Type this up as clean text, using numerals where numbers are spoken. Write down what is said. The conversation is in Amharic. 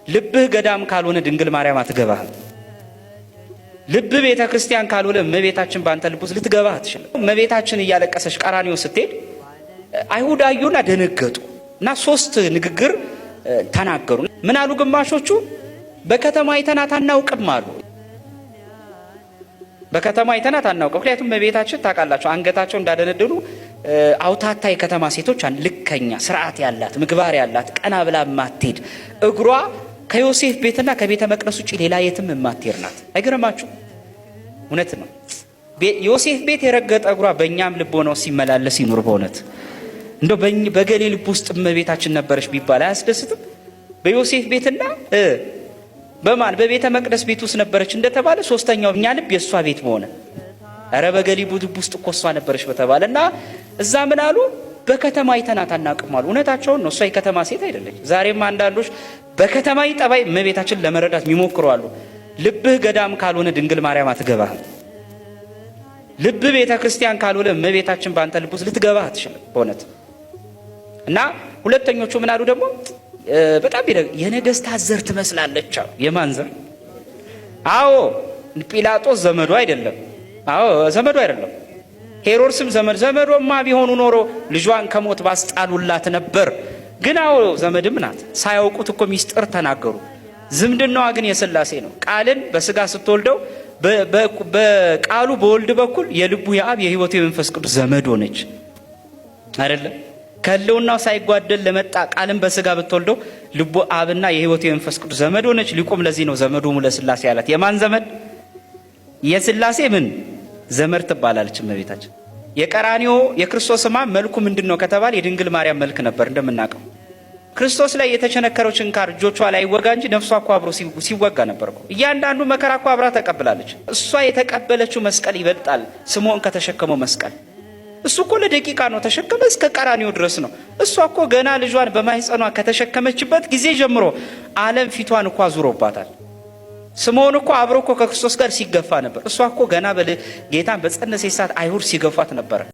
ልብህ ገዳም ካልሆነ ድንግል ማርያም አትገባህም። ልብ ቤተ ክርስቲያን ካልሆነ እመቤታችን በአንተ ልብ ውስጥ ልትገባ አትችልም። እመቤታችን እያለቀሰች ቀራንዮ ስትሄድ አይሁድ አዩና ደነገጡ እና ሶስት ንግግር ተናገሩ። ምን አሉ? ግማሾቹ በከተማ አይተናት አናውቅም አሉ። በከተማ አይተናት አናውቅም። ምክንያቱም እመቤታችን ታውቃላችሁ አንገታቸው እንዳደነደኑ አውታታ የከተማ ሴቶች ልከኛ፣ ስርዓት ያላት፣ ምግባር ያላት፣ ቀና ብላ የማትሄድ፣ እግሯ ከዮሴፍ ቤትና ከቤተ መቅደስ ውጭ ሌላ የትም የማትሄድ ናት። አይገርማችሁ? እውነት ነው። ዮሴፍ ቤት የረገጠ እግሯ በእኛም ልብ ሆነው ሲመላለስ ይኑር። በእውነት እንደው በገሌ ልብ ውስጥ እመቤታችን ነበረች ቢባል አያስደስትም? በዮሴፍ ቤትና በማን በቤተ መቅደስ ቤት ውስጥ ነበረች እንደተባለ ሶስተኛው እኛ ልብ የእሷ ቤት በሆነ፣ ኧረ በገሌ ልብ ውስጥ እኮ እሷ ነበረች በተባለ። እና እዛ ምን አሉ? በከተማ አይተናት አናውቅም አሉ። እውነታቸውን ነው። እሷ የከተማ ሴት አይደለች። ዛሬም አንዳንዶች በከተማዊ ጠባይ እመቤታችን ለመረዳት የሚሞክሩ አሉ። ልብህ ገዳም ካልሆነ ድንግል ማርያም አትገባህም። ልብ ቤተ ክርስቲያን ካልሆነ እመቤታችን በአንተ ልብ ውስጥ ልትገባ አትችልም። በእውነት። እና ሁለተኞቹ ምን አሉ ደግሞ? በጣም የነገስታት ዘር ትመስላለች አሉ። የማን ዘር? አዎ፣ ጲላጦስ ዘመዱ አይደለም። አዎ፣ ዘመዱ አይደለም። ሄሮድስም ዘመድ ዘመዶማ ቢሆኑ ኖሮ ልጇን ከሞት ባስጣሉላት ነበር። ግን አዎ፣ ዘመድም ናት። ሳያውቁት እኮ ሚስጥር ተናገሩ። ዝምድናዋ ግን የስላሴ ነው። ቃልን በስጋ ስትወልደው በቃሉ በወልድ በኩል የልቡ የአብ የሕይወቱ የመንፈስ ቅዱስ ዘመድ ሆነች። አይደለም? ከህልውናው ሳይጓደል ለመጣ ቃልን በስጋ ብትወልደው ልቡ አብና የሕይወቱ የመንፈስ ቅዱስ ዘመድ ሆነች። ሊቁም ለዚህ ነው ዘመዶሙ ለስላሴ ያላት። የማን ዘመድ? የስላሴ ምን ዘመድ ትባላለች እመቤታችን። የቀራኒዮ የክርስቶስ ሕማም መልኩ ምንድን ነው ከተባለ የድንግል ማርያም መልክ ነበር። እንደምናውቀው ክርስቶስ ላይ የተቸነከረው ችንካር እጆቿ ላይ ይወጋ እንጂ ነፍሷ እኮ አብሮ ሲወጋ ነበር እኮ። እያንዳንዱ መከራ እኮ አብራ ተቀብላለች። እሷ የተቀበለችው መስቀል ይበልጣል ስምዖን ከተሸከመው መስቀል። እሱ እኮ ለደቂቃ ነው ተሸከመ፣ እስከ ቀራኒዮ ድረስ ነው። እሷ እኮ ገና ልጇን በማህፀኗ ከተሸከመችበት ጊዜ ጀምሮ ዓለም ፊቷን እኮ አዙሮባታል። ስምዖን እኮ አብሮ እኮ ከክርስቶስ ጋር ሲገፋ ነበር። እሷ እኮ ገና ጌታን በጸነሰች ሰዓት አይሁድ ሲገፏት ነበር።